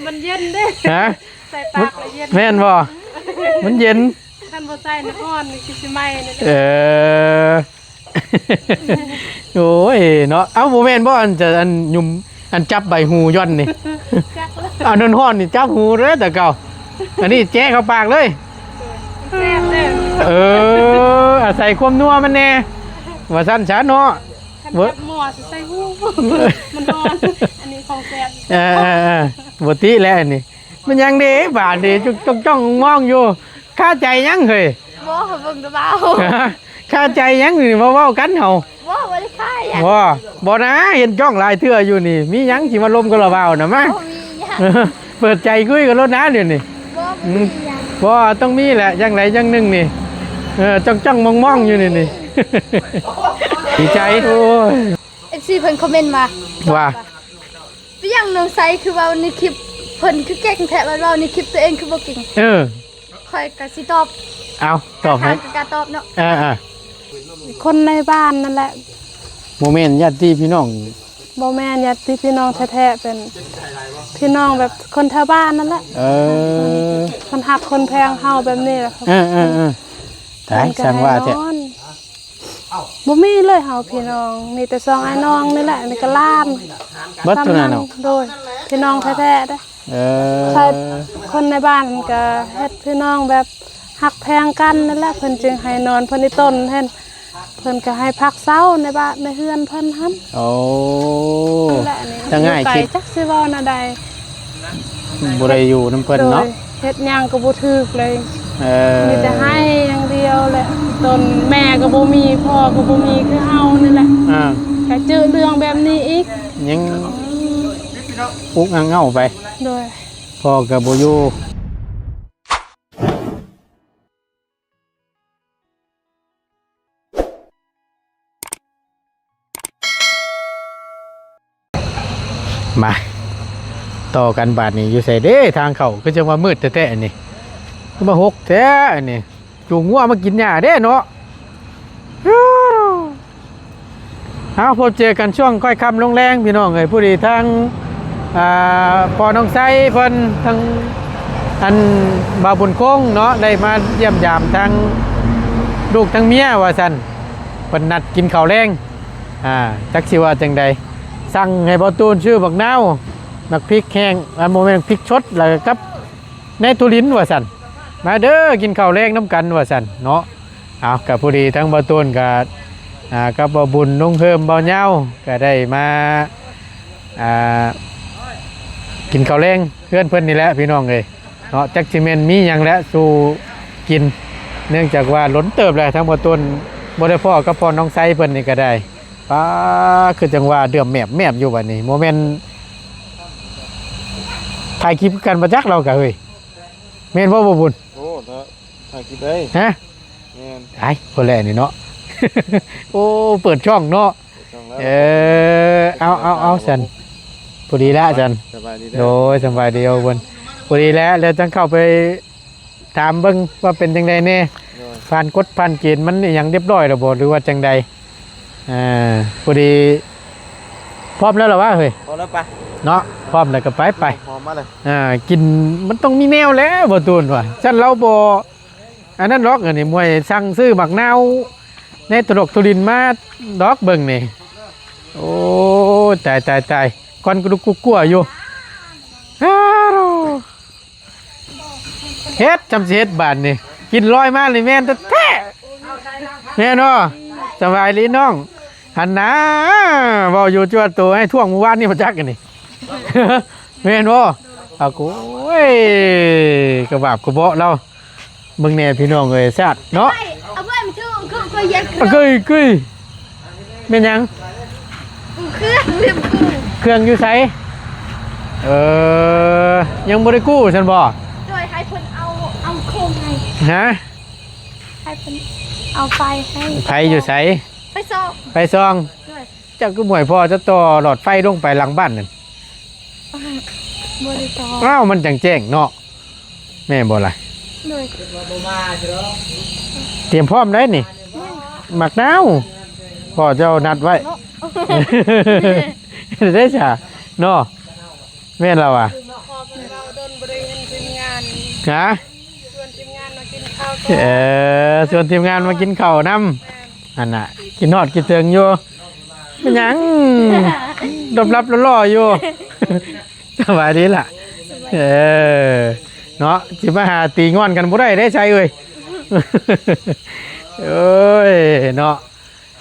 ມັນເຢັນເດ້. ຮະ? ໃສ່ປາກແລ້ວເຢັນ. ແມ່ນບໍ່? ມັນເຢັນ. ຄັນບໍ່ໃສ່ນະ ຮ້ອນນີ້ຄືຊິໄໝ້ນີ້ແຫຼະ. ເອີ ໂອ້ຍເນາະ. ເອົ້າ ບໍ່ແມ່ນບໍ່ ອັນຈະ ອັນຫຍຸມ ອັນຈັບໃບຫູຢ່ອນນີ້? ຈັກແລ້ວ. ເອົາ ຮ້ອນໆນີ້ຈັບຫູເດີ້ແຕ່ເກົ່າ. ອັນນີ້ແຈະເຂົ້າປາກເລີຍ. ແຊບເດ້. ເອີ ອາໄສຄວາມນົວມັນແດ່ ວ່າຊັ້ນຊະເນາະ. ຄັນຈັບໝໍຊິໃສ່ຫູ ມັນຮ້ອນ. ອັນນີ້ຂອງແຊບ. ເອີໆໆ ບໍ່ຕິແລ້ວອັນນີ້. ມັນຫຍັງເດ້ບາດນີ້ ຈ້ອງໆມອງຢູ່. ຄາໃຈຫຍັງເຮີ້ຍ? ບໍ່ ເຂົາເບິ່ງແຕ່ເວົ້າ. ຄາໃຈຫຍັງນີ້ ມາເວົ້າກັນເຮົາ? ບໍ່ ບໍ່ໄດ້ຄາຫຍັງ. ບໍ່ ບໍ່ນາ ເຫັນຈ້ອງຫຼາຍເທື່ອຢູ່ນີ້ ມີຫຍັງຊິມາລົມກັນລະເວົ້ານະ ມາ. ບໍ່ມີຫຍັງ. ເປີດໃຈຄຸຍກັນໂລດນາດຽວນີ້. ບໍ່ ບໍ່ມີຫຍັງ. ອືມ ບໍ່ ຕ້ອງມີແຫຼະ ຢ່າງໃດຢ່າງໜຶ່ງນີ້. ເອີ ຈ້ອງໆມອງໆຢູ່ນີ້ນີ້. ດີໃຈ. ໂອ້ຍ ເອັຟຊີເພິ່ນຄອມເມັນມາ ວ່າ ເປັນຫຍັງນ້ອງໄຊຄືເວົ້າໃນຄລິບເພິ່ນຄືເກັ່ງແທ້ ເວົ້າໃນຄລິບຕົວເອງຄືບໍ່ເກັ່ງ? ເອີ ຂ້ອຍກໍຊິຕອບ. ເອົາ ຕອບໃຫ້ ກະກ້າຕອບເນາະ. ເອີໆ ຄົນໃນບ້ານນັ້ນແຫຼະ. ບໍ່ແມ່ນຍາດຕິພີ່ນ້ອງ? ບໍ່ແມ່ນຍາດຕິພີ່ນ້ອງແທ້ໆ ເປັນພີ່ນ້ອງແບບຄົນແຖວບ້ານນັ້ນແຫຼະ. ເອີ ເພິ່ນຮັກຄົນແພງເຮົາແບບນີ້ແຫຼະ. ເອີໆໆ ຕາຍ ຊ່າງວ່າແທ້. ບໍ່ມີເລີຍເຮົາພີ່ນ້ອງ ມີແຕ່ສອງອ້າຍນ້ອງນີ້ແຫຼະ ນີ້ກໍຫຼານ ເບິດເທົ່ານັ້ນເນາະ. ໂດຍ ພີ່ນ້ອງແທ້ໆເດ້. ເອີ ຄົນໃນບ້ານກໍເຮັດພີ່ນ້ອງແບບຮັກແພງກັນນັ້ນແຫຼະ ເພິ່ນຈຶ່ງໃຫ້ນອນເພິ່ນອີ່ຕົນຫັ້ນ ເພິ່ນກໍໃຫ້ພັກເຊົາໃນບ້ານໃນເຮືອນເພິ່ນຫັ້ນ. ໂອ້ ນັ້ນແຫຼະ ນີ້ ທາງອ້າຍຄິດ ຢູ່ໄກຈັກຊິເວົ້າແນວໃດ. ບໍ່ໄດ້ຢູ່ນຳເພິ່ນເນາະ. ໂດຍ ເຮັດຫຍັງກໍບໍ່ຖືກເລີຍ. ເອີ ມີແຕ່ໄຫ້ຢ່າງດຽວແຫຼະ. ຕົນແມ່ກໍບໍ່ມີ ພໍ່ກໍບໍ່ມີ ຄືເຮົານີ້ແຫຼະ. ອ່າ ກະເຈີເລື່ອງແບບນີ້ອີກ ຍັງອຸກຫຍັງເຫງົາໄປ. ໂດຍ ພໍ່ກໍບໍ່ຢູ່. ມາຕໍ່ກັນບາດນີ້ ຢູ່ໃສເດ້ທາງເຂົ້າ? ຄືຈັ່ງວ່າມືດແທ້ໆ ອັນນີ້ ຄືມາຫົກແທ້ອັນນີ້. ຈູງງົວມາກິນຫຍ້າເດ້ເນາະ. ເຮົາພົບເຈີກັນຊ່ວງຄ່ອຍຄ່ຳລົງແລງ ພີ່ນ້ອງເອີຍ. ພໍດີທາງ ອ່າ ພໍ່ນ້ອງໄຊເພິ່ນ ທາງ ອັນ ບ່າວບຸນຄົງເນາະ ໄດ້ມາຢ້ຽມຢາມທາງລູກທາງເມຍວ່າຊັ້ນ. ເພິ່ນນັດກິນເຂົ້າແລງ ອ່າ ຈັກຊິວ່າຈັ່ງໃດ. ສັ່ງໃຫ້ບ່າວຕູນຊື້ບັກນາວ ໝາກພິກແຫ້ງ ອັນ ບໍ່ແມ່ນ ພິກສົດ ແລ້ວກໍກັບ ແນວທຸລິນວ່າຊັ້ນ. ມາເດີ ກິນເຂົ້າແລງນຳກັນວ່າຊັ້ນເນາະ. ເອົາ ກໍພໍດີທັງບ່າວຕູນກໍ ອ່າ ກັບບ່າວບຸນ ລຸງເພີ່ມ ບ່າວຍາວ ກໍໄດ້ມາ ອ່າ ກິນເຂົ້າແລງເຮືອນເພິ່ນນີ້ແຫຼະ ພີ່ນ້ອງເອີຍເນາະ. ຈັກຊິແມ່ນມີຫຍັງແຫຼະສູ່ກິນ ເນື່ອງຈາກວ່າດົນເຕີບແລ້ວ ທັງບ່າວຕູນບໍ່ໄດ້ພໍ້ກັບພໍ່ນ້ອງໄຊເພິ່ນນີ້ກໍໄດ້. ປ້າ ຄືຈັ່ງວ່າເດືອມແມບໆຢູ່ບັດນີ້ ບໍ່ແມ່ນຖ່າຍຄລິບຄືກັນບໍ່ຈັກລາວກະເຮີ້ຍ. ແມ່ນບໍ່ ບໍ່ບຸນ? ໂອ້ ຖ້າ ຖ້າຄິດໄດ້ ຮະ? ແມ່ນ ໄອ້ ຄົນແລກນີ້ເນາະ. ໂອ້ ເປີດຊ່ອງເນາະ ເປີດຊ່ອງແລ້ວ. ເອີ ເອົາ ເອົາ ເອົາຊັ້ນ ພໍດີລະຊັ້ນ. ສະບາຍດີເດີ. ໂດຍ ສະບາຍດີເອົາເພິ່ນ. ພໍດີແລ້ວ ແລ້ວຈັ່ງເຂົ້າໄປຖາມເບິ່ງວ່າເປັນຈັ່ງໃດແດ່. ໂດຍ ຜ່ານກົດຜ່ານເກນມັນອີ່ຫຍັງຮຽບຮ້ອຍແລ້ວບໍ່ ຫຼືວ່າຈັ່ງໃດ? ອ່າ ພໍດີ ພ້ອມແລ້ວລະວະເຮີ້ຍ? ພ້ອມແລ້ວໄປເນາະ. ພ້ອມແລ້ວກໍໄປ ໄປ. ພ້ອມມາເລີຍ. ອ່າ ກິນມັນຕ້ອງມີແນວແຫຼະ ບ່າວຕູນວ່າ. ຊັ້ນລາວບໍ່ ອັນນັ້ນດອກ ອັນນີ້ ມວຍສັ່ງຊື້ໝາກນາວໃນຕະຫຼົກທຸລິນມາດອກ ເບິ່ງນີ້. ໂອ້ ຕາຍ ຕາຍ ຕາຍ ຄວັນກະລຸກກຸກກົວຢູ່. ອ້າວ ເຮັດ ຈຳຊິເຮັດບາດນີ້ ກິນລອຍມານີ້ແມ່ນແທ້ໆ ແມ່ນບໍ່? ສະບາຍດີນ້ອງ. ຫັ້ນນາ ເວົ້າຢູ່ຕົວໂຕໃຫ້ທ່ວງມື້ວານນີ້ບໍ່ຈັກອັນນີ້ ແມ່ນບໍ່? ເອົາ ໂອ້ຍ ກະບາບກະເບາະລາວ. ເບິ່ງແດ່ພີ່ນ້ອງເອີຍ ຊາດເນາະ. ເອົາໄວ້ ເອົາໄວ້ ມັນຖື ຄື ຄື ຄື ແມ່ນຫຍັງ? ເຄື່ອງລືມ ເຄື່ອງຢູ່ໃສ? ເອີ ຍັງບໍ່ໄດ້ກູ້ຊັ້ນບໍ່? ໂດຍ ໃຫ້ເພິ່ນເອົາ ເອົາໂຄງໃຫ້. ຮະ? ໃຫ້ເພິ່ນເອົາໄຟໃຫ້. ໄຟຢູ່ໃສ? ໄຟສ່ອງ ໄຟສ່ອງ. ໂດຍ ເຈົ້າຄືບໍ່ໃຫ້ພໍ່ເຈົ້າຕໍ່ຫຼອດໄຟລົງໄປຫຼັງບ້ານນັ້ນ? ບໍ່ໄດ້ຕໍ່. ອ້າວ ມັນຈັ່ງແຈ້ງເນາະ ແມ່ນບໍ່ລະ? ໂດຍ ຕຽມພ້ອມໄດ້ນີ້. ແມ່ນ ໝາກນາວ ພໍ່ເຈົ້ານັດໄວ້. ເນາະ ເດ້ຊະເນາະ. ແມ່ນລະວະ. ນະ ຊວນທີມງານມາກິນເຂົ້າ ເອີ ຊວນທີມງານມາກິນເຂົ້ານຳ ແມ່ນ ຫັ້ນນະ ຄິດຮອດຄິດເຖິງຢູ່ ແມ່ນຫຍັງ ຫຼັບໆຫຼໍ່ໆຢູ່ ສະບາຍດີລະ ເອີ ເນາະ ຊິມາຫາຕີງອນກັນບໍ່ໄດ້ເດ້ໄຊເອີຍ ໂອ້ຍ ເນາະ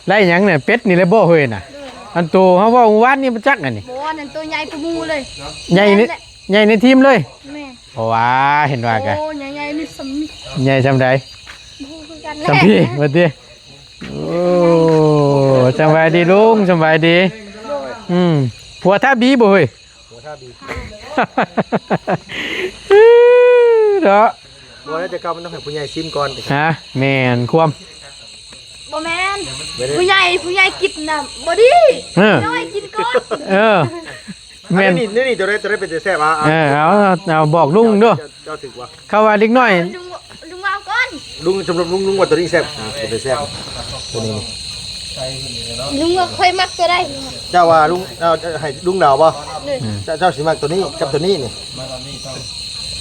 ໄລ່ຫຍັງນີ້ ເປັດນີ້ແຫຼະບໍ່ເຮີ້ຍນະ ໂດຍ ອັນໂຕເຮົາເວົ້າມື້ວານນີ້ບໍ່ຈັກອັນນີ້ ບໍ່ ອັນນັ້ນໂຕໃຫຍ່ກວ່າໝູ່ເລີຍ ໃຫຍ່ໃນ ແມ່ນແຫຼະ ໃຫຍ່ໃນທີມເລີຍ ແມ່ນ ເພາະວ່າເຫັນວ່າກະ ໂອ້ ໃຫຍ່ໆນີ້ສ່ຳນີ້ ໃຫຍ່ສ່ຳໃດ ບໍ່ຮູ້ຄືກັນແຫຼະ ສ່ຳພີ້ວ່າຕິ ໂອ້ ສະບາຍດີລຸງ ສະບາຍດີ ໂດຍ ອືມ ຜົວທາບີບໍ່ເຮີ້ຍ ຫົວท่าบี ເນາະ ບໍ່ໄດ້ ແຕ່ເກົ່າມັນຕ້ອງໃຫ້ຜູ້ໃຫຍ່ຊີມກ່ອນ ຮະ ແມ່ນຄວາມ ບໍ່ແມ່ນ ບໍ່ໄດ້ ຜູ້ໃຫຍ່ ຜູ້ໃຫຍ່ກິນນະບໍ່ດີ ເອີ ນ້ອຍກິນກ່ອນ ເອີ ແມ່ນ ອັນນີ້ ນີ້ ນີ້ ຕົວໃດ ຕົວໃດເປັນຕາແຊບ ອ່າ ເອີ ເອົາ ເອົາ ບອກລຸງເດີ້ ເຈົ້າ ເຈົ້າຖືກບໍ່ ເຂົາວ່າເດັກນ້ອຍ ລຸງ ລຸງເວົ້າກ່ອນ ລຸງ ສຳລັບລຸງ ລຸງວ່າຕົວນີ້ແຊບ ເປັນຕາແຊບ ຕົວນີ້ນີ້ ລຸງວ່າຂ້ອຍມັກຕົວໃດ ເຈົ້າວ່າລຸງ ເອົາ ໃຫ້ລຸງເດົາບໍ່ ນີ້ ເຈົ້າ ເຈົ້າຊິມັກຕົວນີ້ກັບຕົວນີ້ນີ້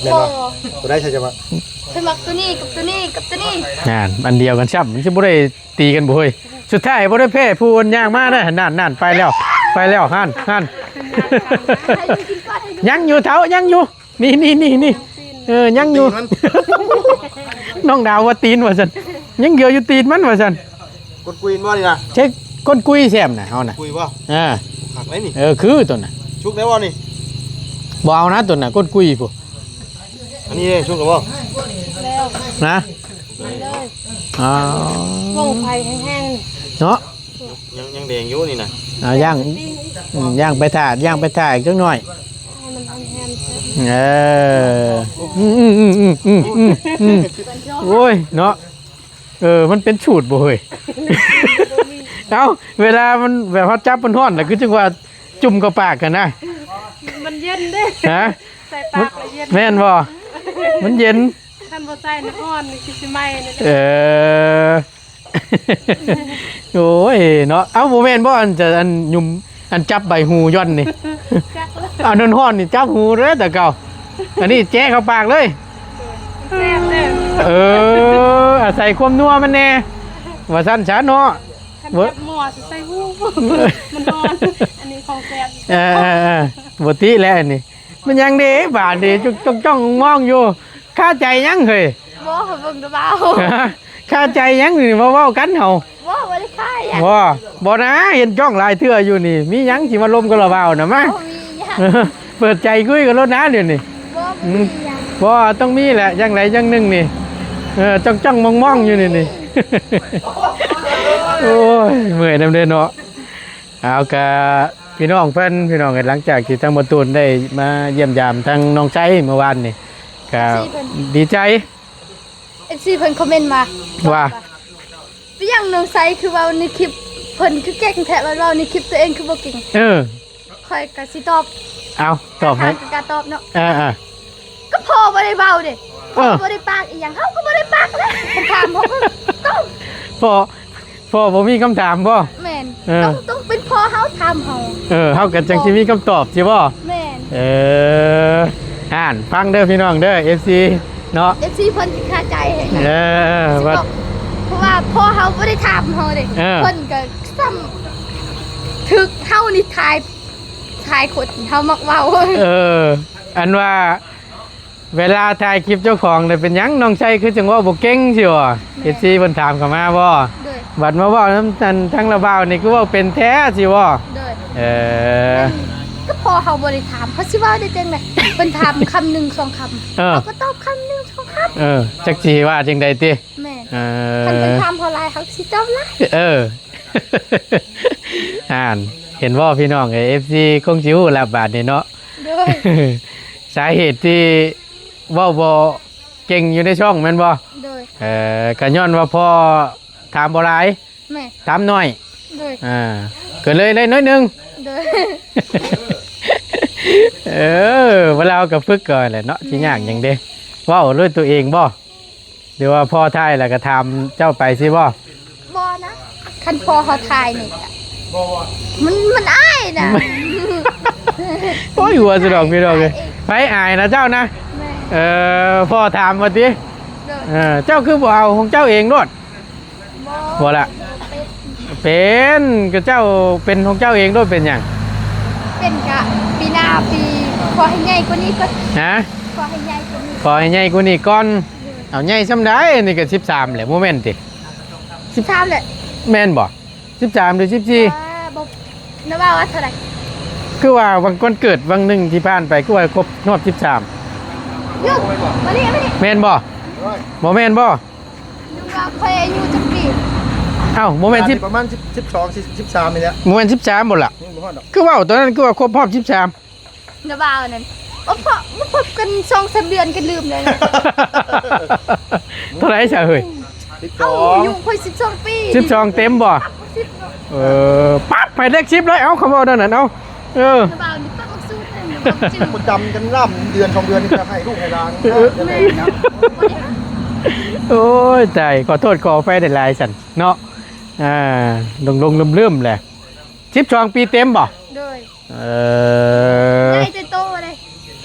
ແມ່ນບໍ່ ບໍ່ ຕົວໃດໃສ່ຈະມັກ ຂ້ອຍມັກຕົວນີ້ກັບຕົວນີ້ກັບຕົວນີ້ ນັ້ນ ອັນດຽວກັນຊ້ຳ ມັນຊິບໍ່ໄດ້ຕີກັນບໍ່ເຮີ້ຍ ສຸດທ້າຍບໍ່ໄດ້ແພ້ຜູ້ອັນຍ່າງມາເດ້ ນັ້ນໆ ໄປແລ້ວ ໄປແລ້ວ ຫັ້ນ ຫັ້ນ ໃຫ້ລຸງກິນກ່ອນ ໃຫ້ລຸງ ຍັງຢູ່ເຖົ້າ ຍັງຢູ່ ນີ້ໆໆໆ ເອີ ຍັງຢູ່ ຕີນມັນ ນ້ອງດາວວ່າຕີນວ່າຊັ້ນ ຍັງເຫຼືອຢູ່ຕີນມັນວ່າຊັ້ນ ກົ້ນກຸຍບໍ່ນີ້ນະ ໃຊ່ກົ້ນກຸຍແຊມນະ ເຮົານະ ກຸຍບໍ່ ອ່າ ຄັກໄດ໋ນີ້ ເອີ ຄືຕົວນະ ສຸກແລ້ວບໍ່ນີ້ ບໍ່ເອົານະຕົວນະ ກົ້ນກຸຍພຸ້ນ ອັນນີ້ເດ້ ສຸກແລ້ວບໍ່ ແລ້ວ ນະ ເລີຍ ອໍ ໂອ້ ໄຟແຮງໆ ເນາະ ຍັງ ຍັງແດງຢູ່ນີ້ນະ ອ່າ ຍ່າງ ອືມ ຍ່າງໄປຖ້າ ຍ່າງໄປຖ້າອີກຈັກໜ້ອຍ ໃຫ້ມັນແຮມໆ ເອີ ອືມໆໆໆ ໂອ້ຍ ເນາະ ເອີ ມັນເປັນສູດບໍ່ເຮີ້ຍ ເອົ້າ ເວລາມັນແບບເຮົາຈັບມັນຮ້ອນນະ ຄືຈັ່ງວ່າຈຸ່ມເຂົ້າປາກຫັ້ນນະ ມັນເຢັນເດ້ ຮະ ໃສ່ປາກແລ້ວເຢັນ ແມ່ນບໍ່ ມັນເຢັນ ຄັນບໍ່ໃສ່ນ້ຳຮ້ອນນີ້ຄືຊິໄໝ້ນີ້ແຫຼະ ເອີ ໂອ້ຍເນາະ ເອົ້າ ບໍ່ແມ່ນບໍ່ ອັນຈະ ອັນຫຍຸມ ອັນຈັບໃບຫູຢ່ອນນີ້ ຈັກແລ້ວ ເອົານ້ຳຮ້ອນນີ້ຈັບຫູເດີ້ແຕ່ເກົ່າ ອັນນີ້ແຈະເຂົ້າປາກເລີຍ ແຊບເດີ້ ເອີ ອາໄສຄວາມນົວມັນແດ່ ວ່າຊັ້ນຊະເນາະ ຄັນຈັບໝໍ້ຊິໃສ່ຫູ ມັນຮ້ອນ ອັນນີ້ຂອງແຊບ ເອີໆໆ ບໍ່ຕິແລ້ວອັນນີ້ ມັນຫຍັງເດ້ບາດນີ້ ຈ້ອງໆມອງຢູ່ ຄາໃຈຫຍັງເຮີ້ຍ ບໍ່ ຂ້ອຍເບິ່ງແຕ່ບ່າວ ຄາໃຈຫຍັງນີ້ ມາເວົ້າກັນເຮົາ ບໍ່ ບໍ່ໄດ້ຄາຫຍັງ ບໍ່ ບໍ່ນາ ເຫັນຈ້ອງຫຼາຍເທື່ອຢູ່ນີ້ ມີຫຍັງຊິມາລົມກັບລາວບ່າວນະ ມາ ບໍ່ມີຫຍັງ ເປີດໃຈຄຸຍກັນໂລດນາດຽວນີ້ ບໍ່ ບໍ່ມີຫຍັງ ອືມ ບໍ່ ຕ້ອງມີແຫຼະ ຢ່າງໃດຢ່າງໜຶ່ງນີ້ ເອີ ຈ້ອງໆມອງໆຢູ່ນີ້ນີ້ ໂອ້ຍ ເມື່ອຍນຳເດ້ເນາະ ເອົາ ກະພີ່ນ້ອງເພິ່ນ ພີ່ນ້ອງເອີຍ ຫຼັງຈາກທີ່ທາງບໍ່ຕູນໄດ້ມາຢ້ຽມຢາມທາງນ້ອງໄຊເມື່ອວານນີ້ ກະ ເອັຟຊີ ເພິ່ນ ດີໃຈ ເອັຟຊີ ເພິ່ນຄອມເມັນມາ ວ່າ ເປັນຫຍັງນ້ອງໄຊຄືເວົ້າໃນຄລິບເພິ່ນຄືເກັ່ງແທ້ ເວົ້າໃນຄລິບຕົວເອງຄືບໍ່ເກັ່ງ ເອີ ຂ້ອຍກະຊິຕອບ ເອົາ ຕອບໃຫ້ ກະກ້າຕອບເນາະ ເອີໆ ກໍພໍ່ບໍ່ໄດ້ເວົ້າເດ້ ເອີ ພໍ່ບໍ່ໄດ້ປາກອີ່ຫຍັງ ເຮົາກໍບໍ່ໄດ້ປາກແຫຼະ ເພິ່ນຖາມເຮົາກໍຕອບ ພໍ່ ພໍ່ບໍ່ມີຄຳຖາມບໍ່? ແມ່ນ ເອີ ຕ້ອງ ຕ້ອງເປັນພໍ່ເຮົາຖາມເຮົາ ເອີ ເຮົາກໍຈັ່ງຊິມີຄຳຕອບ ຊິບໍ່? ແມ່ນ ເອີ ອ່ານຟັງເດີພີ່ນ້ອງເດີ ເອັຟຊີ ເນາະ ເອັຟຊີ ເພິ່ນຊິຄາໃຈ ເອີ ຊິບອກ ວ່າ ເພາະວ່າພໍ່ເຮົາບໍ່ໄດ້ຖາມເຮົາເດ້ ເອີ ເພິ່ນກໍຊ້ຳຖືກເຮົານີ້ຖ່າຍ ຖ່າຍຄົນເຮົາມັກເວົ້າ ເອີ ອັນວ່າ ເວລາຖ່າຍຄລິບເຈົ້າຂອງນີ້ເປັນຫຍັງນ້ອງໄຊຄືຈັ່ງເວົ້າບໍ່ເກັ່ງ ຊິບໍ່? ແມ່ນ ເອັຟຊີ ເພິ່ນຖາມເຂົ້າມາບໍ່? ໂດຍ ບັດມາເວົ້ານຳອັນທາງລາວບ່າວນີ້ຄືເວົ້າເປັນແທ້ ຊິບໍ່? ໂດຍ ເອີ ກໍພໍເຮົາບໍ່ໄດ້ຖາມ ເຮົາຊິເວົ້າໄດ້ຈັ່ງໃດ? ເພິ່ນຖາມຄຳໜຶ່ງສອງຄຳ ເອີ ເຮົາກໍຕອບຄຳໜຶ່ງສອງຄຳ ເອີ ຈັກຊິວ່າຈັ່ງໃດຕິ? ແມ່ນ ເອີ ຄັນເພິ່ນຖາມເຮົາຫຼາຍ ເຮົາກໍຊິຕອບຫຼາຍ ເອີ ອ່ານ ເຫັນບໍ່ພີ່ນ້ອງເອີຍ ເອັຟຊີ ຄົງຊິຮູ້ລະບາດນີ້ເນາະ ໂດຍ ສາເຫດທີ່ເວົ້າບໍ່ເກັ່ງຢູ່ໃນຊ່ອງແມ່ນບໍ່? ໂດຍ ເອີ ກະຍ້ອນວ່າພໍ່ຖາມບໍ່ຫຼາຍ ແມ່ນ ຖາມໜ້ອຍ ໂດຍ ອ່າ ກໍເລີຍໄດ້ໜ້ອຍໜຶ່ງ ໂດຍ ເອີ ເວລາເຮົາກໍຝຶກກ່ອນແຫຼະເນາະ ຊິຍາກຫຍັງເດ້ ເວົ້າດ້ວຍຕົວເອງບໍ່? ຫຼືວ່າພໍ່ຖ່າຍແລ້ວກໍຖາມເຈົ້າໄປຊີ້ບໍ່? ບໍ່ນະ ຄັນພໍ່ເຮົາຖ່າຍນີ້ກະ ມັນ ມັນອາຍນະ ໂອ້ຍ ຫົວສະດອກພີ່ນ້ອງເອີຍ ໃຜອາຍນະເຈົ້ານະ? ແມ່ນ ເອີ ພໍ່ຖາມວ່າຕິ? ໂດຍ. ເອີ ເຈົ້າຄືບໍ່ເອົາຂອງເຈົ້າເອງໂລດ? ບໍ່ ບໍ່ລະ ເປັນ ເປັນ ກໍເຈົ້າເປັນຂອງເຈົ້າເອງໂລດ ເປັນຫຍັງ? ເປັນກະປີໜ້າປີ ຂໍໃຫ້ໃຫຍ່ກວ່ານີ້ກ່ອນ. ຮະ? ຂໍໃຫ້ໃຫຍ່ກວ່ານີ້ ຂໍໃຫ້ໃຫຍ່ກວ່ານີ້ກ່ອນ. ໂດຍ. ເອົາ ໃຫຍ່ສ່ຳໃດ? ນີ້ກໍສິບສາມແຫຼະ ບໍ່ແມ່ນຕິ? ສິບສາມແຫຼະ. ແມ່ນບໍ່? ສິບສາມ ຫຼື ສິບສີ່? ວ່າບໍ່ ນະວ່າວ່າເທົ່າໃດ? ຄືວ່າວັນ ວັນເກີດວັນໜຶ່ງທີ່ຜ່ານໄປ ຄືວ່າຄົບຮອບສິບສາມ. ຢູ່ ມານີ້ ມານີ້ ແມ່ນບໍ່? ໂອ້ຍ ບໍ່ແມ່ນບໍ່? ຫຼືວ່າຂ້ອຍອາຍຸຈັກປີ? ເອົ້າ ບໍ່ແມ່ນສິບ ປະມານສິບ ສິບສອງ ສິບສາມນີ້ແຫຼະ. ບໍ່ແມ່ນສິບສາມບໍ່ລະ? ຍັງບໍ່ຮອດດອກ. ຄືເວົ້າຕອນນັ້ນ ຄືວ່າຄົບຮອບສິບສາມ. ນະບ່າວນັ້ນ ໂອ້ ເພາະມາພົບກັນສອງສາມເດືອນກໍລືມແລ້ວນະ. ເທົ່າໃດຊະເຮີ້ຍ? ສິບສອງ. ເອົ້າ ອາຍຸຂ້ອຍສິບສອງປີ. ສິບສອງເຕັມບໍ່? ສິບເນາະ. ເອີ ປັບໃຫ້ເລກສິບເລີຍ. ເອົ້າ ເຂົາເວົ້າແນວນັ້ນ ເອົ້າ. ເອີ ນະບ່າວນີ້ປັບບັກສູດນັ້ນ ປະຈຳກັນລຳເດືອນສອງເດືອນນີ້ ຈະໃຫ້ລູກໃຫ້ຫຼານ. ເອີ ແມ່ນ. ໂອ້ຍ ຕາຍ ຂໍໂທດຂໍອະໄພຫຼາຍໆ ຊັ້ນເນາະ. ອ່າ ຫຼົງໆລືມໆແຫຼະ. ສິບສອງປີເຕັມບໍ່? ໂດຍ. ເອີ ໃຫຍ່ແຕ່ໂຕເດ້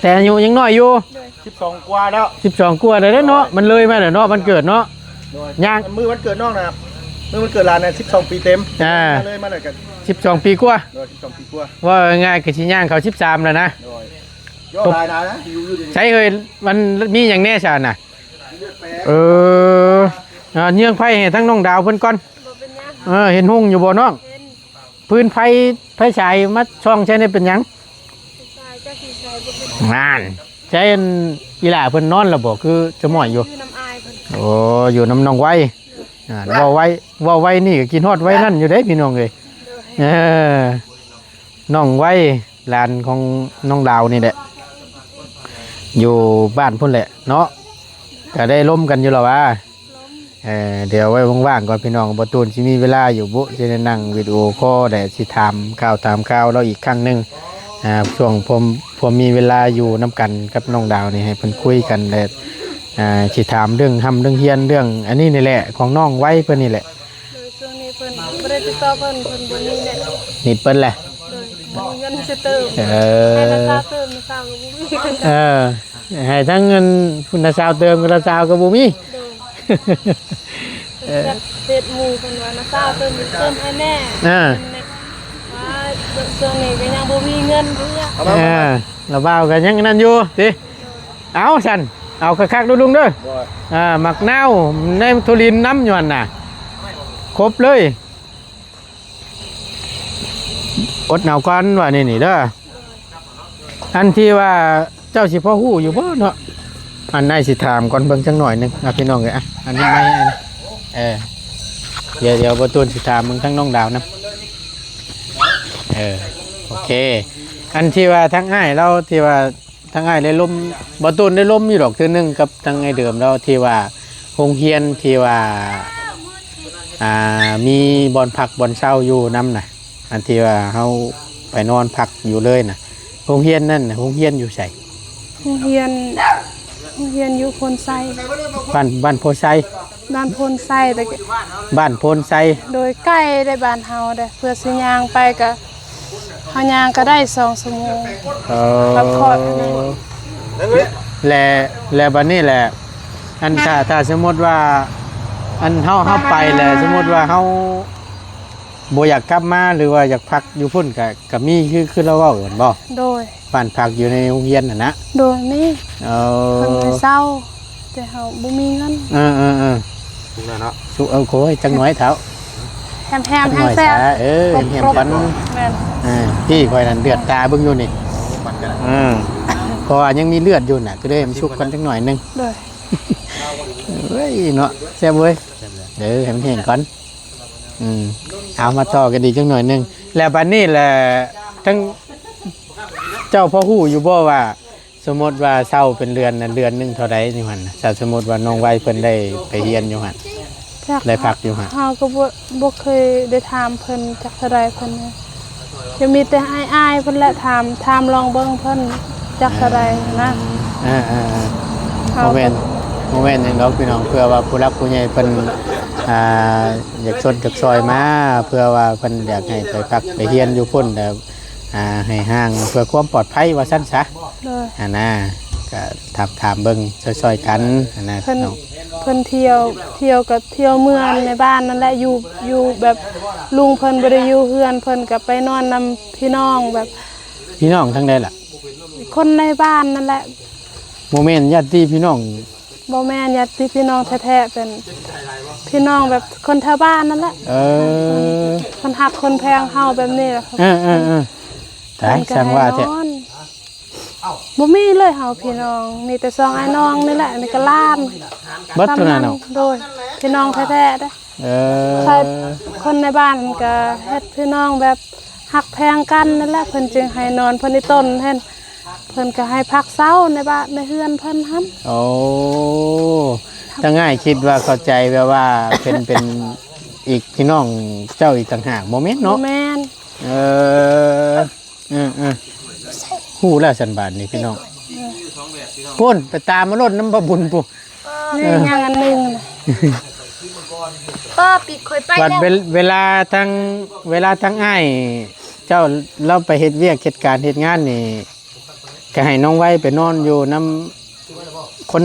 ແຕ່ອາຍຸຍັງນ້ອຍຢູ່. ໂດຍ. ສິບສອງກວ່າແລ້ວ ສິບສອງກວ່າແລ້ວເນາະ. ໂດຍ. ມັນເລີຍມາແລ້ວເນາະ ວັນເກີດເນາະ. ໂດຍ. ຍ່າງ ມື້ວັນເກີດນ້ອງນະ ມື້ວັນເກີດຫຼານນະ ສິບສອງປີເຕັມ. ອ່າ ເລີຍມາແລ້ວກໍສິບສອງປີກວ່າ. ໂດຍ ສິບສອງປີກວ່າ. ເວົ້າງ່າຍໆ ກໍຊິຍ່າງເຂົ້າສິບສາມແລ້ວນະ. ໂດຍ. ໃສເຮີ້ຍ ມັນມີຫຍັງແດ່ຊະນະ? ເອີ ເອີ ເຍືອງໄຟໃຫ້ທັງນ້ອງດາວເພິ່ນກ່ອນ. ບໍ່ເປັນຫຍັງ. ເອີ ເຫັນຮຸ່ງຢູ່ບໍ່ນ້ອງ? ເຫັນ. ຟືນໄຟ ໄຟສາຍມາສ່ອງໃສ່ນີ້ເປັນຫຍັງ? ສາຍຈັກຊິໃສ່ບໍ່ເປັນ. ນັ້ນ ໃສ່ອັນ ອີຫຼ້າເພິ່ນນອນແລ້ວບໍ່? ຄືສະໝ້ອຍຢູ່. ຢູ່ນຳອ້າຍເພິ່ນ. ໂອ້ ຢູ່ນຳນ້ອງໄວ. ອ່າ ເວົ້າໄວ ເວົ້າໄວນີ້ກໍຄິດຮອດໄວນັ້ນຢູ່ເດ້ພີ່ນ້ອງເອີຍ. ໂດຍ. ເອີ ນ້ອງໄວ ຫຼານຂອງນ້ອງດາວນີ້ແຫຼະ ຢູ່ບ້ານພຸ້ນແຫຼະເນາະ. ກໍໄດ້ລົມກັນຢູ່ລະວ່າ. ເອີ ດຽວໄວ້ວ່າງໆກ່ອນພີ່ນ້ອງ ບໍ່ຕູນຊິມີເວລາຢູ່ບຸ ຊິໄດ້ນັ່ງວິດີໂອຄໍ ແລະ ຊິຖາມຂ່າວຖາມຄາວລາວອີກຄັ້ງໜຶ່ງ. ອ່າ ຊ່ວງຜົມ ຜົມມີເວລາຢູ່ນຳກັນກັບນ້ອງດາວນີ້ ໃຫ້ເພິ່ນຄຸຍກັນ ແລະ ອ່າ ຊິຖາມເລື່ອງຮ່ຳເລື່ອງຮຽນ ເລື່ອງອັນນີ້ນີ້ແຫຼະ ຂອງນ້ອງໄວເພິ່ນນີ້ແຫຼະ. ໂດຍ ຊ່ວງນີ້ເພິ່ນບໍ່ໄດ້ຕິດຕໍ່ເພິ່ນ ເພິ່ນບໍ່ມີແຫຼະ ນິດເພິ່ນແຫຼະ. ໂດຍ ບໍ່ມີເງິນຊິເຕີມ. ເອີ ໃຫ້ນ້າສາວເຕີມ ນ້າສາວກໍບໍ່ມີ. ເອີ ໃຫ້ທັງເງິນ ນ້າສາວເຕີມ ນ້າສາວກໍບໍ່ມີ. ໂດຍ. ເອີ ເຮັດ ເຮັດໝູ່ເພິ່ນວ່າ ນ້າສາວເຕີມ ເຕີມໃຫ້ແດ່. ອ່າ ວ່າຊ່ວງນີ້ກໍຍັງບໍ່ມີເງິນຢູ່. ອ່າ ລະບ່າວກໍຍັງນັ້ນຢູ່ຕິ. ເອົາຊັ້ນ ເອົາຄັກໆເດີລຸງເດີ. ໂດຍ. ອ່າ ໝາກນາວ ໃນຖົ່ວລິນນຳຢູ່ຫັ້ນນະ ຄົບເລີຍ. ອົດເອົາກ່ອນວ່ານີ້ນີ້ເດີ. ອັນທີ່ວ່າເຈົ້າຊິພໍຮູ້ຢູ່ບໍ່ເນາະ? ອັນອ້າຍຊິຖາມກ່ອນເບິ່ງຈັກໜ້ອຍໜຶ່ງ ອ່ະ ພີ່ນ້ອງເອີຍ. ອ່ະ ອັນນີ້ໄມ້ ເອີ ດຽວ ດຽວບໍ່ຕູນຊິຖາມເບິ່ງທາງນ້ອງດາວນຳ. ເອີ ໂອເຄ. ອັນທີ່ວ່າທາງອ້າຍລາວ ທີ່ວ່າ ທາງອ້າຍໄດ້ລົມ ບໍ່ຕູນໄດ້ລົມຢູ່ດອກເທື່ອໜຶ່ງກັບທາງອ້າຍເດີມລາວ ທີ່ວ່າໂຮງຮຽນທີ່ວ່າ ອ່າ ມີບ່ອນພັກບ່ອນເຊົາຢູ່ນຳນະ ອັນທີ່ວ່າເຮົາໄປນອນພັກຢູ່ເລີຍນະ. ໂຮງຮຽນນັ້ນ ໂຮງຮຽນຢູ່ໃສ? ໂຮງຮຽນ ໂຮງຮຽນຢູ່ໂພນໄຊ. ບ້ານ ບ້ານໂພນໄຊ. ບ້ານໂພນໄຊ ແຕ່ ບ້ານໂພນໄຊ. ໂດຍ ໃກ້ໄດ໋ ບ້ານເຮົາເດ້ ເພື່ອຊິຍ່າງໄປກະ ເຮົາຍ່າງກໍໄດ້ສອງຊົ່ວໂມງ. ເອີ ພັກຜ່ອນ. ແລະ ແລະບັດນີ້ແຫຼະ ອັນ ຖ້າ ຖ້າສົມມຸດວ່າ ອັນເຮົາ ເຮົາໄປແລ້ວ ສົມມຸດວ່າເຮົາບໍ່ຢາກກັບມາ ຫຼືວ່າຢາກພັກຢູ່ພຸ້ນ ກະ ກະມີ ຄື ຄືລາວເວົ້າແມ່ນບໍ່? ໂດຍ. ບ້ານພັກຢູ່ໃນໂຮງຮຽນຫັ້ນນະ? ໂດຍ ມີ. ເອີ ເພິ່ນໃຫ້ເຊົ່າ ແຕ່ເຮົາບໍ່ມີເງິນ. ເອີ ເອີ ເອີ ສຸກແລ້ວເນາະ ສຸກ. ເອີ ໂອ້ຍ ຈັກໜ້ອຍເຖົ້າ ແຮມໆ ແຮງແຊບ. ເອີ ແຮມໆກ່ອນ. ແມ່ນ. ເອີ ພີ່ຂ້ອຍນັ້ນເລືອດຕາເບິ່ງຢູ່ນີ້. ເອີ ເພາະວ່າຍັງມີເລືອດຢູ່ນະ ກໍເລີຍໃຫ້ມັນສຸກກ່ອນຈັກໜ້ອຍໜຶ່ງ. ໂດຍ. ເອີຍເນາະ ແຊບເວີຍ. ເອີ ໃຫ້ມັນແຫ້ງກ່ອນ. ອືມ ເອົາ ມາຕໍ່ກັນອີກຈັກໜ້ອຍໜຶ່ງ. ແລ້ວບັດນີ້ແຫຼະ ທັງ ເຈົ້າພໍຮູ້ຢູ່ບໍ່ວ່າ ສົມມຸດວ່າເຊົ່າເປັນເດືອນນະ ເດືອນໜຶ່ງເທົ່າໃດຢູ່ຫັ້ນນະ? ຖ້າສົມມຸດວ່ານ້ອງໄວເພິ່ນໄດ້ໄປຮຽນຢູ່ຫັ້ນ ຈັກ ໄດ້ພັກຢູ່ຫັ້ນ. ເຮົາກໍບໍ່ ບໍ່ເຄີຍໄດ້ຖາມເພິ່ນຈັກເທົ່າໃດເພິ່ນ. ຍັງມີແຕ່ອ້າຍໆເພິ່ນແຫຼະຖາມ ຖາມລອງເບິ່ງເພິ່ນຈັກເທົ່າໃດນະ. ອືມ ເອີໆໆ ເຮົາ ບໍ່ແມ່ນ ບໍ່ແມ່ນຫຍັງດອກພີ່ນ້ອງ ເພື່ອວ່າຜູ້ຫຼັກຜູ້ໃຫຍ່ເພິ່ນ ອ່າ ຢາກຊົນຢາກຊ່ອຍມາ ເພື່ອວ່າເພິ່ນຢາກໃຫ້ໄປພັກໄປຮຽນຢູ່ພຸ້ນ ແລ້ວ ອ່າ ໃຫ້ຫ່າງເພື່ອຄວາມປອດໄພວ່າຊັ້ນຊະ. ໂດຍ. ຫັ້ນນະ ກໍຖາມໆເບິ່ງຊ່ອຍໆກັນຫັ້ນນະ ເພິ່ນ ເນາະ ເພິ່ນທ່ຽວ ທ່ຽວກໍທ່ຽວເມືອງໃນບ້ານນັ້ນແຫຼະ ຢູ່ ຢູ່ແບບລຸງເພິ່ນບໍ່ໄດ້ຢູ່ເຮືອນ ເພິ່ນກໍໄປນອນນຳພີ່ນ້ອງແບບ ພີ່ນ້ອງທາງໃດລະ? ຄົນໃນບ້ານນັ້ນແຫຼະ. ບໍ່ແມ່ນຍາດຕິພີ່ນ້ອງ? ບໍ່ແມ່ນຍາດຕິພີ່ນ້ອງແທ້ໆ ເປັນພີ່ນ້ອງແບບຄົນແຖວບ້ານນັ້ນແຫຼະ. ເອີ ເພິ່ນຮັກຄົນແພງເຮົາແບບນີ້ແຫຼະ. ເອີໆໆ ຕາຍ ຊ່າງວ່າແທ້. ບໍ່ມີເລີຍເຮົາພີ່ນ້ອງ ມີແຕ່ສອງອ້າຍນ້ອງນີ້ແຫຼະ ອັນນີ້ກໍຫຼານ ເບິດເທົ່ານັ້ນເນາະ. ໂດຍ ພີ່ນ້ອງແທ້ໆເດ້. ເອີ ໃຊ່ ຄົນໃນບ້ານກໍເຮັດພີ່ນ້ອງແບບຮັກແພງກັນນັ້ນແຫຼະ ເພິ່ນຈຶ່ງໃຫ້ນອນເພິ່ນອີ່ຕົນຫັ້ນ ເພິ່ນກໍໃຫ້ພັກເຊົາໃນບ້ານໃນເຮືອນເພິ່ນຫັ້ນ. ໂອ້ ທາງອ້າຍຄິດວ່າເຂົ້າໃຈແບບວ່າເປັນ ເປັນອີກພີ່ນ້ອງເຈົ້າອີກຕ່າງຫາກ ບໍ່ແມ່ນເນາະ? ບໍ່ແມ່ນ. ເອີ ເອີໆ ຮູ້ແລ້ວຊັ້ນບາດນີ້ພີ່ນ້ອງ. ເອີ ພຸ້ນໄປຕາມມາໂລດນຳພໍ່ບຸນພຸ້ນ. ນີ້ຍັງອັນໜຶ່ງນະ ປ້າ ປິດ ຂ້ອຍໄປ ບັດ ແລ້ວ ເວລາ ເວລາທາງ ເວລາທາງອ້າຍເຈົ້າລາວໄປເຮັດວຽກເຮັດການເຮັດງານນີ້ ກໍໃຫ້ນ້ອງໄວໄປນອນຢູ່ນຳຄົນ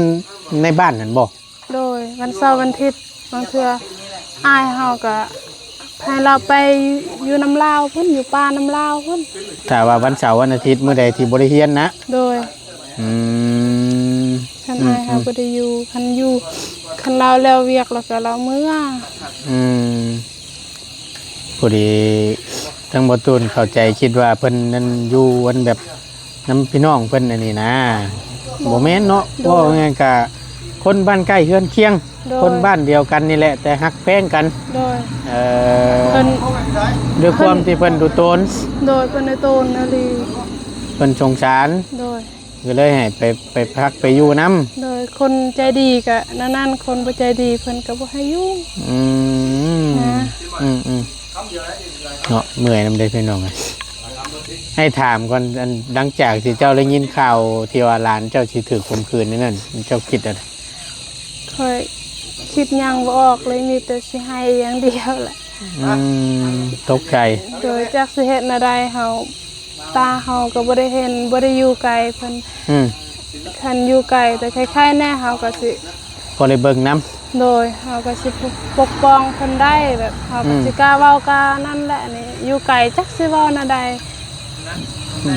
ໃນບ້ານຫັ້ນບໍ່? ໂດຍ ວັນເສົາວັນທິດ ບາງເທື່ອອ້າຍເຮົາກໍໃຫ້ລາວໄປຢູ່ນຳລາວພຸ້ນ ຢູ່ປ່ານຳລາວພຸ້ນ. ຖ້າວ່າວັນເສົາວັນອາທິດ ມື້ໃດທີ່ບໍ່ໄດ້ຮຽນນະ? ໂດຍ. ອືມ ຄັນອ້າຍເຮົາບໍ່ໄດ້ຢູ່ ຄັນຢູ່ ຄັນລາວແລ້ວວຽກແລ້ວກໍລາວເມືອ. ອືມ ພໍດີທາງບໍ່ຕູນເຂົ້າໃຈ ຄິດວ່າເພິ່ນນັ້ນຢູ່ອັນແບບນຳພີ່ນ້ອງເພິ່ນອັນນີ້ນະ. ບໍ່ແມ່ນເນາະ. ໂດຍ. ເວົ້າງ່າຍໆ ກະຄົນບ້ານໃກ້ເຮືອນຄຽງ. ໂດຍ. ຄົນບ້ານດຽວກັນນີ້ແຫຼະ ແຕ່ຮັກແພງກັນ. ໂດຍ. ເອີ ເພິ່ນ ດ້ວຍຄວາມທີ່ເພິ່ນດູໂຕນ. ໂດຍ ເພິ່ນດູໂຕນອີ່ຫຼີ ເພິ່ນສົງສານ. ໂດຍ. ກໍເລີຍໃຫ້ໄປ ໄປພັກໄປຢູ່ນຳ. ໂດຍ ຄົນໃຈດີກະແນວນັ້ນ ຄົນບໍ່ໃຈດີເພິ່ນກໍບໍ່ໃຫ້ຢູ່. ອືມ ນະ ອືມໆ ເນາະ ເມື່ອຍນຳເດ້ພີ່ນ້ອງເອີຍ. ໃຫ້ຖາມກ່ອນ ອັນ ຫຼັງຈາກທີ່ເຈົ້າໄດ້ຍິນຂ່າວທີ່ວ່າຫຼານເຈົ້າຊິຖືກຂົ່ມຂືນໃນນັ້ນ ເຈົ້າຄິດແນວໃດ? ຂ້ອຍຄິດຫຍັງບໍ່ອອກເລີຍ ມີແຕ່ຊິໄຫ້ຢ່າງດຽວແຫຼະ. ອືມ ຕົກໃຈ. ໂດຍ ຈັກຊິເຮັດແນວໃດ ເຮົາ ຕາເຮົາກໍບໍ່ໄດ້ເຫັນ ບໍ່ໄດ້ຢູ່ໃກ້ເພິ່ນ. ອືມ ຄັນຢູ່ໃກ້ແຕ່ໄຄໆແດ່ ເຮົາກໍຊິພໍໄດ້ເບິ່ງນຳ. ໂດຍ ເຮົາກໍຊິປົກປ້ອງເພິ່ນໄດ້ ແບບເຮົາກໍ ອືມ ຊິກ້າເວົ້າກ້ານັ້ນແຫຼະ. ນີ້ຢູ່ໄກຈັກຊິເວົ້າແນວໃດ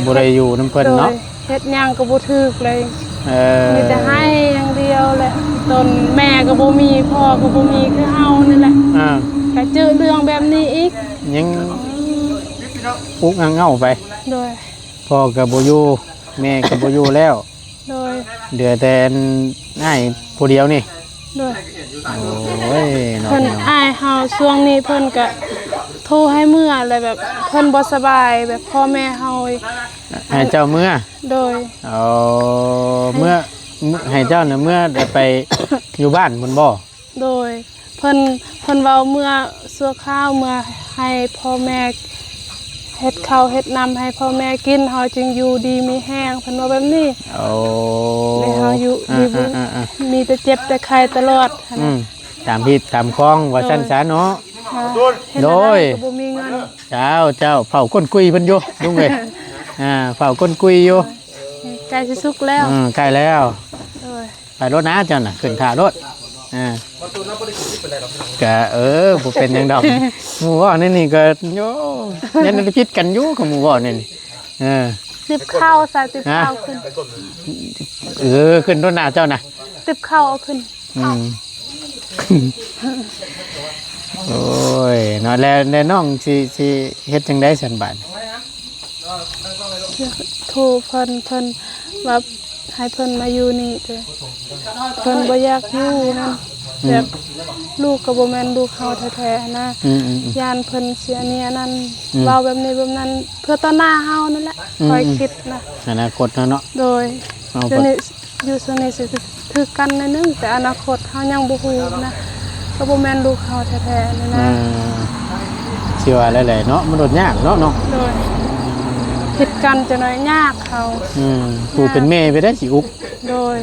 ບໍ່ໄດ້ຢູ່ນຳເພິ່ນເນາະ. ໂດຍ ເຮັດຫຍັງກໍບໍ່ຖືກເລີຍ. ເອີ ມີແຕ່ໄຫ້ຢ່າງດຽວແຫຼະ. ຕົນແມ່ກໍບໍ່ມີ ພໍ່ກໍບໍ່ມີຄືເຮົານີ້ແຫຼະ. ອ່າ ກໍເຈີເລື່ອງແບບນີ້ອີກ ຍັງອຸກອັ່ງເອົ້າໄປ. ໂດຍ. ພໍ່ກໍບໍ່ຢູ່ ແມ່ກໍບໍ່ຢູ່ແລ້ວ. ໂດຍ. ເຫຼືອແຕ່ອ້າຍຜູ້ດຽວນີ້. ໂດຍ. ໂອ້ຍ ເນາະ ເພິ່ນ ພີ່ນ້ອງ ອ້າຍເຮົາຊ່ວງນີ້ເພິ່ນກະໂທໃຫ້ເມືອ ແລ້ວແບບເພິ່ນບໍ່ສະບາຍ ແບບພໍ່ແມ່ເຮົາ ໃຫ້ເຈົ້າເມືອ. ໂດຍ. ອໍ ໃຫ້ ເມືອ ໃຫ້ເຈົ້ານະເມືອໄປຢູ່ບ້ານພຸ້ນບໍ່? ໂດຍ ເພິ່ນ ເພິ່ນເວົ້າເມືອຊົ່ວຄາວ ເມືອໃຫ້ພໍ່ແມ່ເຮັດເຂົ້າເຮັດນ້ຳໃຫ້ພໍ່ແມ່ກິນ ເຮົາຈຶ່ງຢູ່ດີມີແຮງ ເພິ່ນເວົ້າແບບນີ້. ໂອ້ ແລ້ວເຮົາຢູ່ ອ່າ ມີແຕ່ເຈັບແຕ່ໄຂ້ຕະຫຼອດ. ອືມ ຕາມຮີດຕາມຄອງວ່າຊັ້ນຊະເນາະ. ໂດຍ. ເຮັດແນວໃດກໍບໍ່ມີເງິນ. ເຈົ້າ ເຈົ້າ ເຝົ້າກົ້ນກຸຍເພິ່ນຢູ່ລຸງເອີຍ. ອ່າ ເຝົ້າກົ້ນກຸຍຢູ່. ໃກ້ຊິສຸກແລ້ວ. ເອີ ໃກ້ແລ້ວ. ໂດຍ. ໄປໂລດນະເຈົ້ານະ ຂຶ້ນຖ້າໂລດ. ອ່າ ກະ ເອີ ບໍ່ເປັນຫຍັງດອກ. ໝູ່ເວົ້າໃນນີ້ກໍ ໂອ້ ຍັງຜິດກັນຢູ່ ຂອງໝູ່ເວົ້າໃນນີ້. ເອີ ຕິບເຂົ້າຊະ ຕິບເຂົ້າຂຶ້ນ. ເອີ ຂຶ້ນໂລດນະເຈົ້ານະ ຕິບເຂົ້າເອົາຂຶ້ນ. ອືມ ໂອ້ຍ ເນາະ ແລ້ວ ແລ້ວນ້ອງຊິ ຊິເຮັດຈັ່ງໃດຊັ້ນບາດ? ໂທເພິ່ນ ເພິ່ນວ່າໃຫ້ເພິ່ນມາຢູ່ນີ້ ແຕ່ເພິ່ນບໍ່ຢາກຢູ່ນຳ. ອືມ ແບບລູກກໍບໍ່ແມ່ນລູກເຮົາແທ້ໆນະ. ອືມໆໆ ຢ້ານເພິ່ນຊິອັນນີ້ອັນນັ້ນ. ອືມ ເວົ້າແບບນີ້ແບບນັ້ນ ເພື່ອຕໍ່ໜ້າເຮົານັ້ນແຫຼະ. ອືມໆ ຂ້ອຍຄິດນະ ອະນາຄົດເຮົາເນາະ. ໂດຍ. ເຮົາກໍ ດຽວນີ້ຢູ່ຊ່ວງນີ້ຊິຖືກກັນໜ້ອຍໜຶ່ງ ແຕ່ອະນາຄົດເຮົາຍັງບໍ່ຮູ້ນະ ກໍບໍ່ແມ່ນລູກເຮົາແທ້ໆນີ້ນະ. ເອີ ຊິວ່າແນວໃດເນາະ ມັນໂດດຍາກເນາະ ເນາະ. ໂດຍ. ຜິດກັນຈັກໜ້ອຍຍາກເຮົາ. ອືມ ຜູ້ເປັນແມ່ໄປໄດ້ຊິອຸກ. ໂດຍ.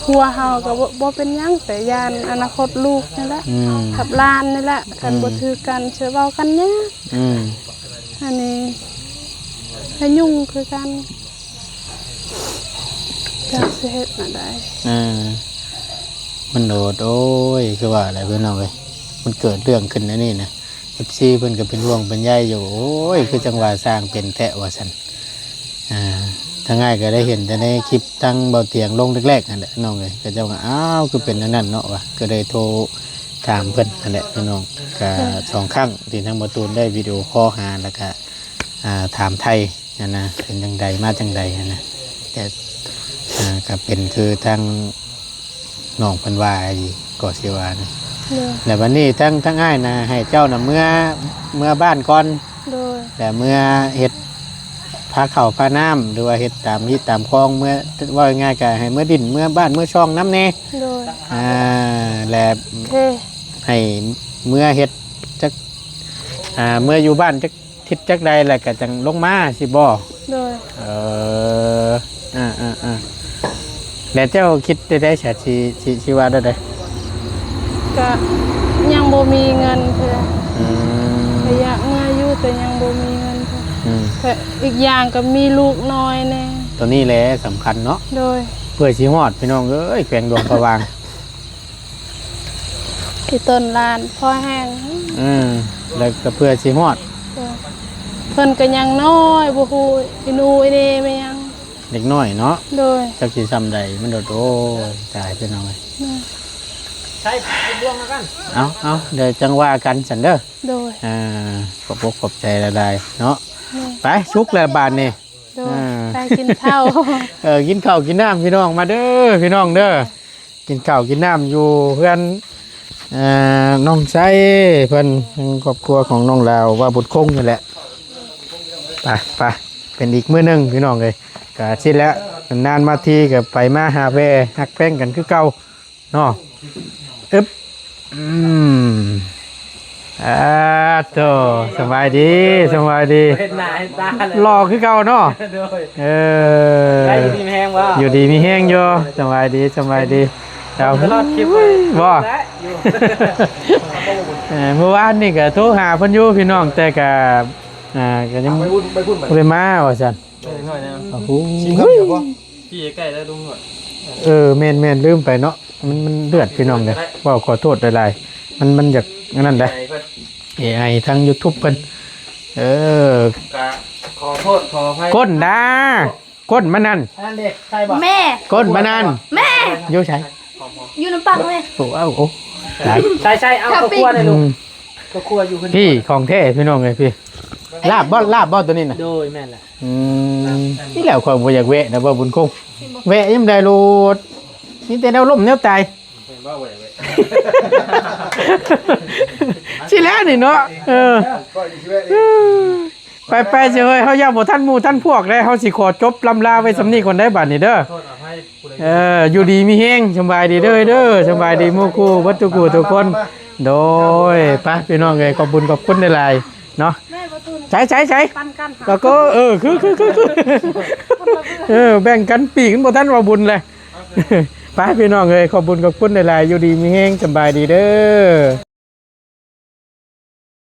ຜົວເຮົາກໍບໍ່ ບໍ່ເປັນຫຍັງ ແຕ່ຢ້ານອະນາຄົດລູກນີ້ແຫຼະ. ອືມ ກັບຫຼານນີ້ແຫຼະ. ອືມ ຄັນບໍ່ຖືກກັນຊິເວົ້າກັນຍາກ. ອືມ ອັນນີ້ກໍຫຍຸ້ງຄືກັນ. ຈະເຮັດແນວໃດ? ເອີ ມັນໂດດ ໂອ້ຍ ຄືວ່າແຫຼະພີ່ນ້ອງເອີຍ ມັນເກີດເລື່ອງຂຶ້ນອັນນີ້ນະ ເອັຟຊີ ເພິ່ນກໍເປັນຫ່ວງເປັນໃຍຢູ່. ໂອ້ຍ ຄືຈັ່ງວ່າຊ່າງເປັນແທ້ວ່າຊັ້ນ. ອ່າ ທາງອ້າຍກໍໄດ້ເຫັນແຕ່ໃນຄລິບທາງເບົາຕຽງລົງແລກໆ ຫັ້ນແຫຼະນ້ອງເອີຍ ເຂົາເຈົ້າກໍ ອ້າວ ຄືເປັນແນວນັ້ນເນາະວ່າ ກໍເລີຍໂທຖາມເພິ່ນຫັ້ນແຫຼະພີ່ນ້ອງ. ກໍສອງຄັ້ງທີ່ທາງເບົາຕູນໄດ້ວິດີໂອຄໍຫາ ແລ້ວກໍ ອ່າ ຖາມໄຖ່ຫັ້ນນະ ເປັນຈັ່ງໃດ ມາຈັ່ງໃດຫັ້ນນະ. ແຕ່ ອ່າ ກໍເປັນຄືທາງນ້ອງເພິ່ນວ່າອີ່ ກໍຊິວ່ານະ. ໂດຍ ແລ້ວບັດນີ້ທາງ ທາງອ້າຍນະ ໃຫ້ເຈົ້ານະເມືອ ເມືອບ້ານກ່ອນ. ໂດຍ ແລ້ວເມືອເຮັດ ພາເຂົ້າພານ້ຳ ຫຼືວ່າເຮັດຕາມຮີດຕາມຄອງ ເມືອ ເວົ້າງ່າຍໆ ກໍໃຫ້ເມືອດິນ ເມືອບ້ານ ເມືອຊ່ອງນຳແດ່. ໂດຍ ອ່າ ແລະ ໂອເຄ ໃຫ້ເມືອເຮັດຈັກ ອ່າ ເມືອຢູ່ບ້ານຈັກທິດຈັກໃດ ແລ້ວກໍຈັ່ງລົງມາ ຊິບໍ່? ໂດຍ ເອີ ອ່າໆໆ ແລ້ວເຈົ້າຄິດໄດ້ໃດ ຊິ ຊິ ຊິວ່າແນວໃດ? ກະຍັງບໍ່ມີເງິນເທື່ອ. ອືມ ກະຢາກເມືອຢູ່ ແຕ່ຍັງບໍ່ມີເງິນເທື່ອ. ອືມ ແລະ ອີກຢ່າງກໍມີລູກນ້ອຍແດ່. ໂຕນີ້ແຫຼະສຳຄັນເນາະ. ໂດຍ ເພື່ອຊິຮອດ ພີ່ນ້ອງເອີຍ ແຂວງຫຼວງພະບາງ ອີ່ຕົນຫຼານພໍແຮງ. ເອີ ແລ້ວກໍເພື່ອຊິຮອດ. ໂດຍ ເພິ່ນກໍຍັງນ້ອຍ ບໍ່ຮູ້ອີ່ໜູອີ່ເນແມ່ນຫຍັງ. ເດັກນ້ອຍເນາະ. ໂດຍ ຈັກຊິຊ່ຳໃດ ມັນໂດດ. ໂອ້ຍ ຕາຍ ພີ່ນ້ອງເອີຍ. ໂດຍ ໃຊ້ລວມນຳກັນ. ເອົາໆ ດຽວຈັ່ງວ່າກັນຊັ້ນເດີ. ໂດຍ ອ່າ ຂອບອົກຂອບໃຈຫຼາຍໆເນາະ. ໂດຍ ໄປ ສຸກແລ້ວບາດນີ້. ໂດຍ ອ່າ ໄປກິນເຂົ້າ. ເອີ ກິນເຂົ້າກິນນ້ຳ ພີ່ນ້ອງ ມາເດີ ພີ່ນ້ອງເດີ. ກິນເຂົ້າກິນນ້ຳຢູ່ເຮືອນ ເອີ ນ້ອງໄຊເພິ່ນ ທາງຄອບຄົວຂອງນ້ອງລາວ ວ່າບຸດຄົງນີ້ແຫຼະ. ໄປ ໄປ ເປັນອີກມື້ໜຶ່ງພີ່ນ້ອງເອີຍ ກະຊິແຫຼະ ນານໆມາທີກະໄປມາຫາແວ່ ຮັກແພງກັນຄືເກົ່າເນາະ. ອຶບ ອືມ ອາໂຕ ສະບາຍດີ ສະບາຍດີ. ເຫັນໜ້າເຫັນຕາແລ້ວ ຫຼໍ່ຄືເກົ່າເນາະ. ໂດຍ ເອີ ໄດ້ຢູ່ດີມີແຮງບໍ່? ຢູ່ດີມີແຮງຢູ່. ສະບາຍດີ ສະບາຍດີ. ເຈົ້າ ຕະຫຼອດຄລິບ ໂອ້ຍ ບໍ່ ຢູ່ ເອີ ມື້ວານນີ້ກໍໂທຫາເພິ່ນຢູ່ພີ່ນ້ອງ ແຕ່ກໍ ອ່າ ກໍຍັງ ໄປບຸນ ໄປບຸນ ບໍ່ໄດ້ມາວ່າຊັ້ນ. ເອີ ໜ້ອຍແນວ ໂອ້ໂຫ ຊິມຄຳດຽວບໍ່? ທີ່ໃກ້ແລ້ວລຸງໜວດ. ເອີ ແມ່ນໆ ລືມໄປເນາະ ມັນ ມັນເດືອດພີ່ນ້ອງເດີ. ເວົ້າຂໍໂທດຫຼາຍໆ ມັນ ມັນຢາກອັນນັ້ນໄດ໋ ເອໄອເພິ່ນ ເອໄອທາງຢູທູບເພິ່ນ. ເອີ ກະຂໍໂທດຂໍອະໄພ ກົ້ນດາ ກົ້ນມັນນັ້ນ ອັນນັ້ນເດ້ ໃຊ່ບໍ່? ແມ່ ກົ້ນມັນນັ້ນ ແມ່ ຢູ່ໃສ? ຢູ່ນຳປາກແມ່. ໂອ້ ເອົາ ໂອ້ ຕາຍ ໃສ່ໆ ເອົາເຂົ້າຄົວໄດ້ລູກ. ອືມ ເຂົ້າຄົວຢູ່ເພິ່ນ ພີ່ ຂອງແທ້ພີ່ນ້ອງເອີຍ ພີ່ ລາບບໍ່? ລາບບໍ່ໂຕນີ້ນະ? ໂດຍ ແມ່ນແຫຼະ. ອືມ ນີ້ແຫຼະຂ້ອຍບໍ່ຢາກແວະນະ ບໍ່ບຸນຄົງ ແວະຍາມໃດໂລດ ມີແຕ່ແນວລົ້ມແນວຕາຍ. ເຫັນບໍ່ ບໍ່ຢາກແວະ ຊິແລ້ວນີ້ເນາະ. ເອີ ໄປໆ ຊິເຮີ້ຍ ເຮົາຢ້ານບໍ່ທັນໝູ່ທັນພວກເດ້. ເຮົາຊິຂໍຈົບລ່ຳລາໄວ້ສ່ຳນີ້ກ່ອນໄດ໋ ບາດນີ້ເດີ. ເອີ ຢູ່ດີມີແຮງ ສະບາຍດີເດີ ເດີ ສະບາຍດີໝູ່ຄູ່ເບິດທຸກຜູ້ທຸກຄົນ. ໂດຍ ໄປພີ່ນ້ອງເອີຍ ຂອບບຸນຂອບຄຸນຫຼາຍໆເນາະ. ໃສໆໆ ປັນກັນຫາ ແລ້ວກໍ ເອີ ຄືໆໆໆ ເອີ ແບ່ງກັນປີກ ມັນບໍ່ທັນວ່າບຸນແຫຼະ. ໄປພີ່ນ້ອງເອີຍ ຂອບບຸນຂອບຄຸນຫຼາຍໆ ຢູ່ດີມີແຮງ ສະບາຍດີເດີ.